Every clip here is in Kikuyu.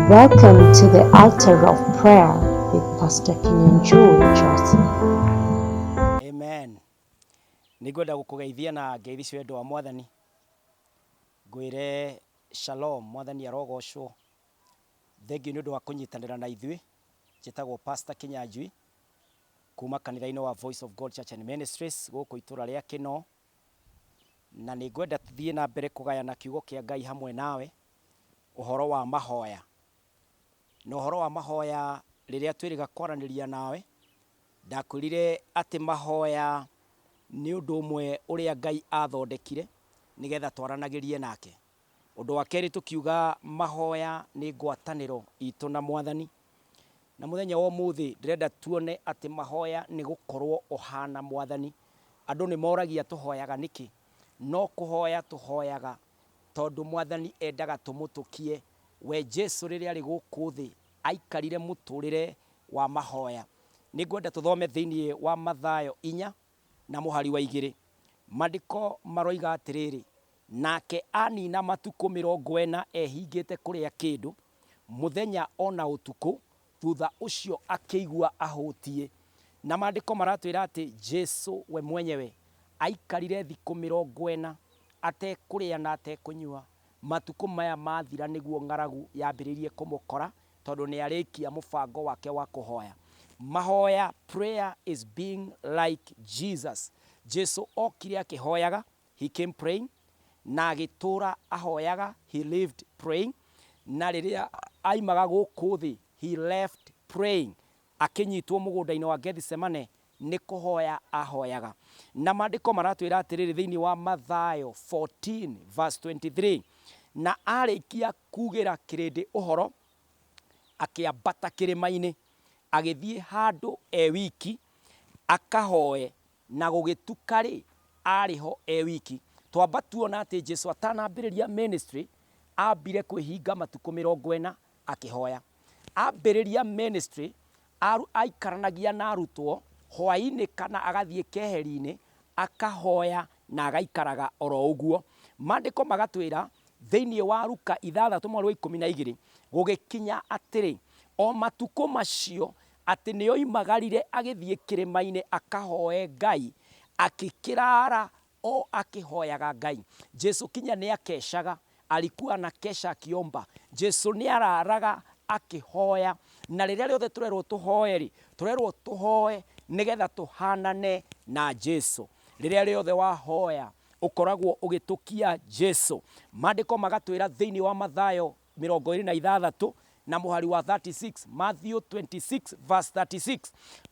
Welcome to the altar of prayer with Pastor Kinyanjui Joseph. Amen. Nĩngwenda gũkũgeithia na ngeithi cia wendo wa Mwathani. Ngwĩre shalom, Mwathani arogocwo. Thengiũ nĩ ũndũ wa kũnyitanĩra na ithuĩ. Njĩtagwo Pastor Kinyanjui kuma kanitha-inĩ wa Voice of God Church and Ministries gũkũ itũra rĩa Kĩnoo. Na nĩ ngwenda tũthiĩ na mbere kũgayana kiugo kĩa Ngai hamwe nawe, ũhoro wa mahoya. Na ũhoro wa mahoya rĩrĩa twĩrĩga kwaranĩria nawe, ndakwĩrire atĩ mahoya nĩ ũndũ ũmwe ũrĩa Ngai athondekire nĩgetha twaranagĩrie nake. Ũndũ wa kerĩ tũkiuga mahoya nĩ ngwatanĩro itũ na Mwathani. Na mũthenya wa ũmũthĩ ndĩrenda tuone atĩ mahoya nĩ gũkorwo ũhana Mwathani. Andũ nĩ moragia tũhoyaga nĩkĩ? No kũhoya tũhoyaga tondũ Mwathani endaga tũmũtũkie. We Jesu rĩrĩa arĩ gũkũ thĩ aikarire mũtũrĩre wa mahoya. Nĩngwenda tũthome thĩinĩ wa Mathayo inya na mũhari wa igĩrĩ. Mandĩko maroiga atĩrĩrĩ, Nake anina matukũ 40 ehingĩte kũrĩa kĩndũ, mũthenya o na ũtukũ, thutha ũcio akĩigua ahũtiĩ. Na Maandĩko maratwĩra atĩ Jesu we mwenyewe aikarire thikũ 40 atekũrĩa na atekũnyua. Matukũ maya mathira nĩguo ng'aragu yambĩrĩirie kũmũkora tondũ nĩ arĩkia mũbango wake wa kũhoya. Mahoya, prayer is being like Jesus. Jesu okire akĩhoyaga, he came praying, na agĩtũra ahoyaga, he lived praying, na rĩrĩa aimaga gũkũ thĩ, he left praying. Akĩnyitwo mũgũnda-inĩ wa Gethisemane nĩ kũhoya ahoyaga. Na maandĩko maratwĩra atĩrĩrĩ thĩinĩ wa Mathayo 14 verse 23, na arĩkia kugĩra kĩrĩndĩ ũhoro, akĩambata kĩrĩma-inĩ, agĩthiĩ handũ e wiki akahoe, na gũgĩtuka-rĩ, aarĩ ho e wiki. Twamba tuona atĩ Jesu atanambĩrĩria ministry, ambire kwĩhinga matukũ 40 akĩhoya. Ambĩrĩria ministry, aikaranagia na arutwo hwaĩ-inĩ kana agathiĩ keheri-inĩ akahoya na agaikaraga oro ũguo. Maandĩko magatwĩra thĩinĩ wa Luka ithathatũ mweri wa 12, gũgĩkinya atĩrĩ, o matukũ macio atĩ nĩoimagarire agĩthiĩ kĩrĩma-inĩ akahoe Ngai, akĩkĩraara o akĩhoyaga Ngai. Jesu kinya nĩakecaga, alikuwa anakesha akiomba. Jesu nĩararaga akĩhoya. Na rĩrĩa rĩothe tũrerwo tũhoe-rĩ, tũrerwo tũhoe nĩgetha tũhanane na Jesu. Rĩrĩa rĩothe wahoya ũkoragwo ũgĩtũkia Jesu. Maandĩko magatwĩra thĩinĩ wa Mathayo 26 na mũhari wa 36, Matthew 26 verse 36,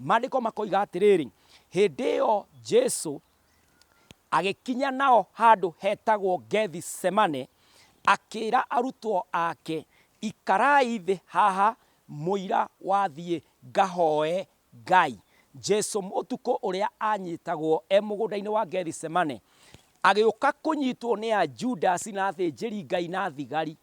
maandĩko makoiga atĩrĩrĩ, hĩndĩ ĩyo Jesu agĩkinya nao handũ hetagwo Gethisemane, akĩra arutwo ake, ikarai thĩ haha mũira wathiĩ ngahoe Ngai. Jesu ũtukũ ũrĩa anyitagwo e mũgũnda-inĩ wa Gethisemane, agĩũka kũnyitwo nĩ a Judasi na athĩnjĩri Ngai na thigari,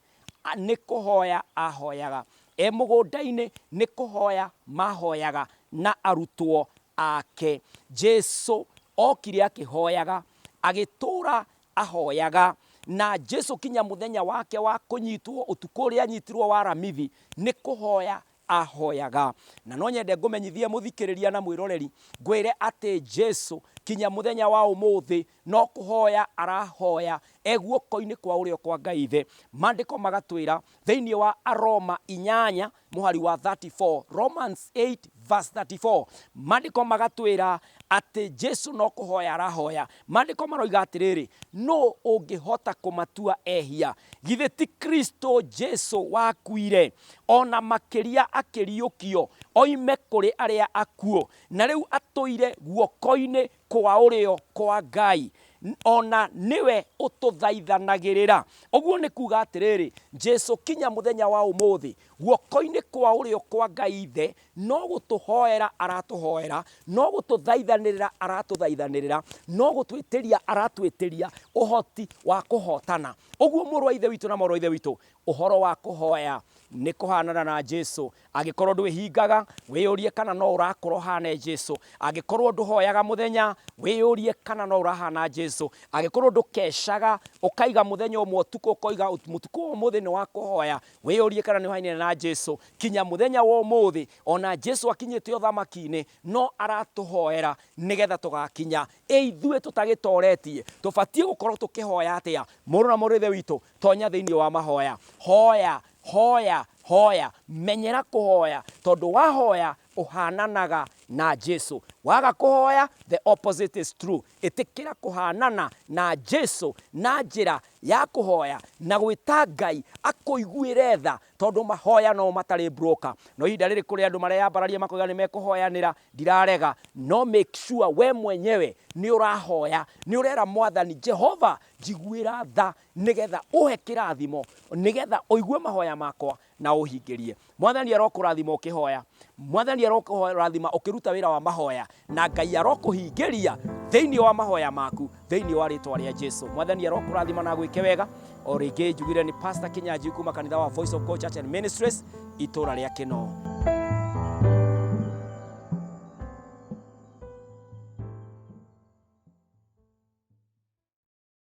nĩ kũhoya ahoyaga. E mũgũnda-inĩ nĩ kũhoya mahoyaga na arutwo ake. Jesu okire akĩhoyaga, agĩtũra ahoyaga. Na Jesu kinya mũthenya wake wa kũnyitwo, ũtukũ ũrĩa anyitirwo wa Aramithi, nĩ kũhoya ahoyaga. Na no nyende ngũmenyithie mũthikĩrĩria na mwĩroreri, ngwĩre atĩ Jesu kinya mũthenya wa ũmũthĩ no kũhoya arahoya e guoko-inĩ kwa ũrĩo kwa Ngai Ithe. Maandĩko magatwĩra thĩinĩ wa Aroma inyanya mũhari wa 34, Romans 8 verse 34, maandĩko magatwĩra atĩ Jesu no kũhoya arahoya. Maandĩko maroiga atĩrĩrĩ, nũ ũngĩhota kũmatua ehia? Githĩ ti Kristo Jesu wakuire, ona makĩria akĩriũkio oime kũrĩ arĩa akuũ, na rĩu atũire guoko-inĩ kwa ũrĩo kwa Ngai, ona nĩwe ũtũthaithanagĩrĩra. Ũguo nĩ kuga atĩrĩrĩ, Jesu kinya mũthenya wa ũmũthĩ guoko-inĩ kwa ũrĩo kwa Ngai Ithe no gũtũhoera aratũhoera, no gũtũthaithanĩrĩra aratũthaithanĩrĩra, no gũtwĩtĩria aratwĩtĩria ũhoti wa kũhotana. Ũguo mũrũ wa Ithe witũ na mwarĩ wa Ithe witũ, ũhoro wa kũhoya Nĩ kũhanana na Jesu. Angĩkorwo ndwĩhingaga, wĩyũrie kana no ũrakũra ũhane Jesu. Angĩkorwo ndũhoyaga mũthenya, wĩyũrie kana no ũrahana Jesu. Angĩkorwo ndũkecaga, ũkaiga mũthenya ũmwe ũtukũ ũkoiga mũtukũ wa ũmũthĩ nĩ wa kũhoya, wĩyũrie kana nĩ ũhaine na Jesu. Kinya mũthenya wa ũmũthĩ, ona Jesu akinyĩte ũthamaki-inĩ, no aratũhoera nĩgetha tũgakinya. Ĩ ithuĩ tũtagĩtoretie, tũbatiĩ gũkorwo tũkĩhoya atĩa? Mũrũ na mwarĩ wa Ithe witũ, tonya thĩinĩ wa mahoya. Hoya, hoya, hoya. Menyera kũhoya, tondũ wahoya ũhananaga na Jesu. Waga kũhoya, the opposite is true. Ĩtĩkĩra kũhanana na Jesu na njĩra ya kũhoya na gwĩta Ngai akũiguĩre tha, tondũ mahoya no matarĩ broker. No ihinda rĩrĩ kũrĩ andũ mareyambararia makoiga nĩ mekũhoyanĩra, ndirarega, no make sure we mwenyewe nĩ ũrahoya, nĩ ũrera Mwathani Jehova njiguĩra tha nĩgetha ũhe kĩrathimo, nĩgetha ũigue mahoya makwa na ũhingĩrie. Mwathani arokũrathima ũkĩhoya, Mwathani arokũrathima ũkĩruta wĩra wa mahoya, na Ngai arokũhingĩria thĩinĩ wa mahoya maku thĩinĩ wa rĩtwa rĩa Jesu. Mwathani arokũrathima na agwĩke wega. O rĩngĩ njugire nĩ Pastor Kinyanjui kuma kanitha wa Voice of God Church and Ministries itũra rĩa Kĩnoo.